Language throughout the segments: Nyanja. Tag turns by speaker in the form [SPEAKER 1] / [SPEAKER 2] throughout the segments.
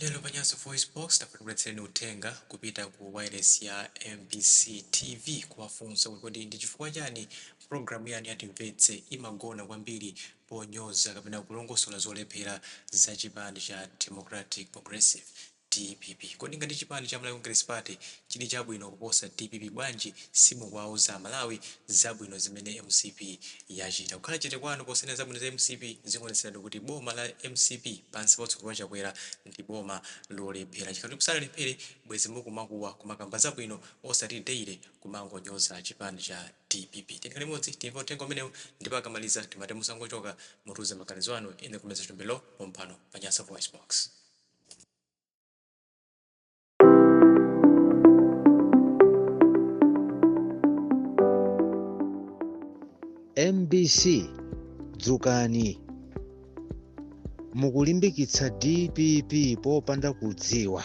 [SPEAKER 1] Lero pa Nyasa VoiceBox takubweretserani uthenga kupita ku wailesi ya mbc TV kuwafunsa kuti kodi ndi chifukwa chani pulogalamu yanu ya Timvetse imagona kwambiri ponyoza kapena kulongosola zolephera za chipani cha Democratic Progressive, dpp. Kodi ngati chipani cha Malawi Congress Party chili chabwino kuposa dpp bwanji simukuwauza Amalawi zabwino zimene mcp yachita? Kukhala chete kwanu posanena zabwino za mcp zikuonetseratu kuti boma la mcp pansi pa utsogoleri wa Chakwera ndi boma lolephera. Chikhala kuti sanalephere bwezi mukumakuwa kumakamba zabwino osati daily kumangonyoza chipani cha dpp. Tiyeni limodzi timve uthenga umenewu ndipo akamaliza timati musangochoka, mutiuze maganizo anu in the comment section below pompano pa Nyasa VoiceBox.
[SPEAKER 2] Mbc dzukani, mukulimbikitsa dpp popanda kudziwa.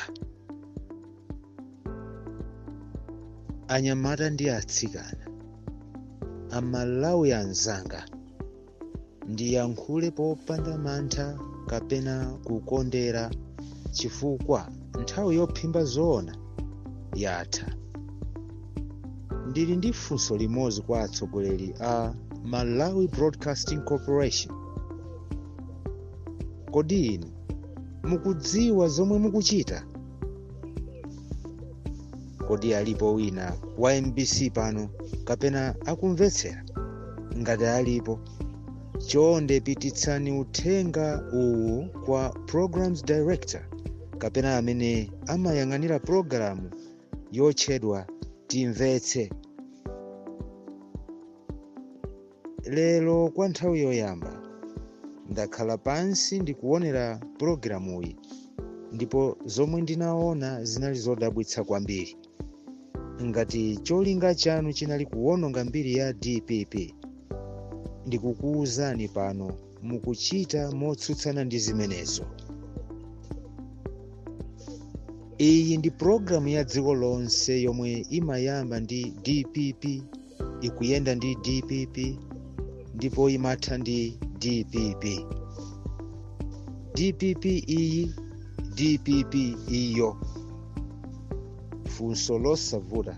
[SPEAKER 2] Anyamata ndi atsikana, Amalawi anzanga, ndiyankhule popanda mantha kapena kukondera chifukwa nthawi yophimba zoona yatha. Ndili ndi funso limodzi kwa atsogoleri a Malawi Broadcasting Corporation. Kodi inu mukudziwa zomwe mukuchita? Kodi alipo wina wa mbc pano kapena akumvetsera? Ngati alipo, chonde pititsani uthenga uwu kwa programs director kapena amene amayang'anira pologalamu yotchedwa Timvetse. Lero kwa nthawi yoyamba ndakhala pansi ndikuonera pologalamuyi ndipo zomwe ndinaona zinali zodabwitsa kwambiri. Ngati cholinga chanu chinali kuwononga mbiri ya dpp, ndikukuwuzani pano mukuchita motsutsana ndi zimenezo. Iyi ndi pologalamu ya dziko lonse yomwe imayamba ndi dpp, ikuyenda ndi dpp ndipo imatha ndi dpp. Dpp iyi, dpp iyo. Funso losavuta: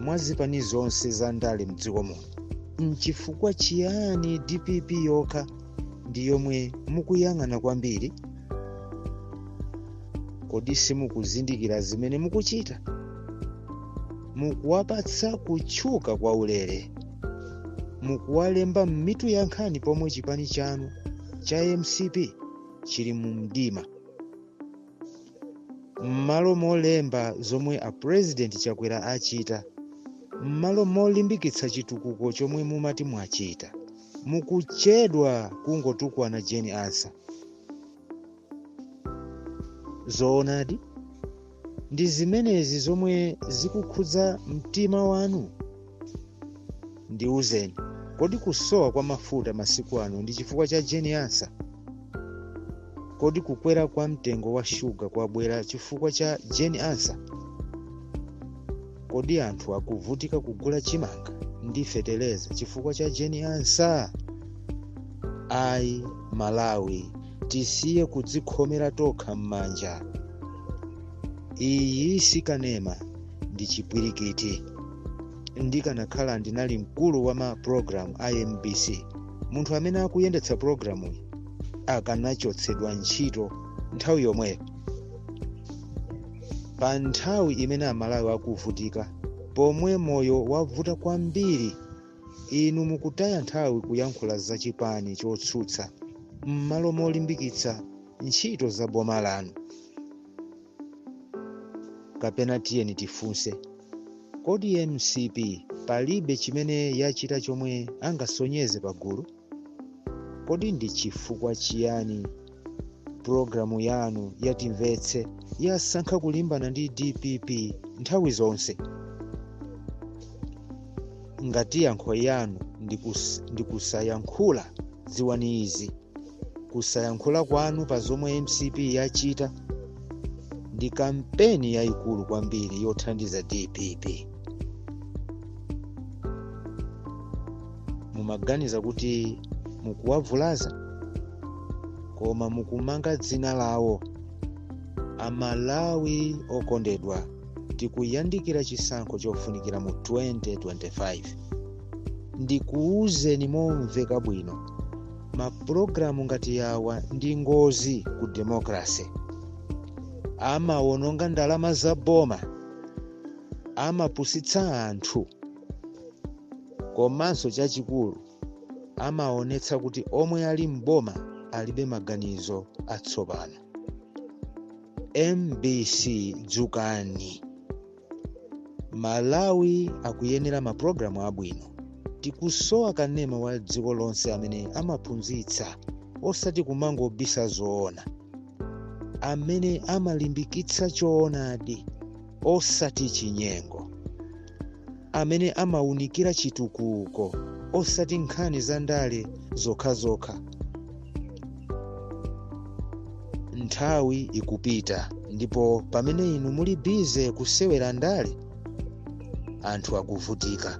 [SPEAKER 2] mwa zipani zonse za ndale mdziko muno, nchifukwa chiyani dpp yokha ndi yomwe mukuyang'ana kwambiri? Kodi simukuzindikira zimene mukuchita? Mukuwapatsa kutchuka kwa ulere, mukuwalemba m'mitu ya nkhani pomwe chipani chanu cha mcp chili mu mdima. M'malo molemba zomwe a President Chakwera achita, m'malo molimbikitsa chitukuko chomwe mumati mwachita, mukuchedwa kungotukwana Jane Ansah. Zoonadi, ndi zimenezi zomwe zikukhudza mtima wanu? Ndiwuzeni, kodi kusowa kwa mafuta masiku ano ndi chifukwa cha Jane Ansah? Kodi kukwera kwa mtengo wa shuga kwabwera chifukwa cha Jane Ansah? Kodi anthu akuvutika kugula chimanga ndi feteleza chifukwa cha Jane Ansah? Ayi, Malawi, tisiye kudzikhomera tokha m'manja. Iyi sikanema, ndi chipwirikiti. Ndikanakhala ndinali mkulu wa ma program a mbc, munthu amene akuyendetsa programuyi akanachotsedwa ntchito nthawi yomweyo. Pa nthawi imene Amalawi akuvutika, pomwe moyo wavuta kwambiri, inu mukutaya nthawi kuyankhula za chipani chotsutsa m'malo molimbikitsa ntchito za boma lanu. Kapena tiyeni tifunse, kodi mcp palibe chimene yachita chomwe angasonyeze pagulu? Kodi ndi chifukwa chiyani pulogalamu yanu yaTimvetse yasankha kulimbana ndi dpp nthawi zonse? Ngati yankho yanu ndi kusayankhula, dziwani izi: kusayankhula kwanu pa zomwe mcp yachita ndi kampeni yayikulu kwambiri yothandiza dpp. Mumaganiza kuti mukuwavulaza, koma mukumanga dzina lawo. Amalawi okondedwa, tikuyandikira chisankho chofunikira mu 2025. Ndikuwuzeni momveka bwino, mapulogalamu ngati yawa ndi ngozi ku democracy. Amawononga ndalama za boma, amapusitsa anthu, komanso chachikulu amaonetsa kuti omwe ali mboma alibe maganizo atsopano. MBC, dzukani! Malawi akuyenera mapulogalamu abwino. Tikusowa kanema wa dziko lonse amene amaphunzitsa, osati kumangobisa zoona, amene amalimbikitsa choonadi osati chinyengo, amene amawunikira chitukuko osati nkhani za ndale zokhazokha. Nthawi ikupita, ndipo pamene inu muli busy kusewera ndale, anthu akuvutika.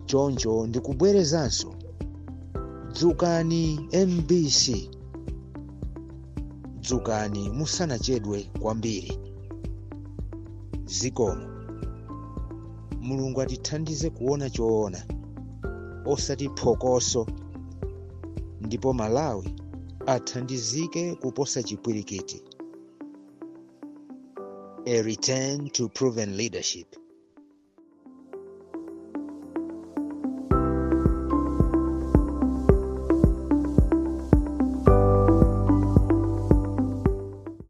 [SPEAKER 2] Choncho ndikubwerezanso, dzukani MBC, dzukani musanachedwe kwambiri. Zikomo. Mulungu atithandize kuona choona osati phokoso, ndipo Malawi athandizike kuposa chipwirikiti. A return to proven leadership.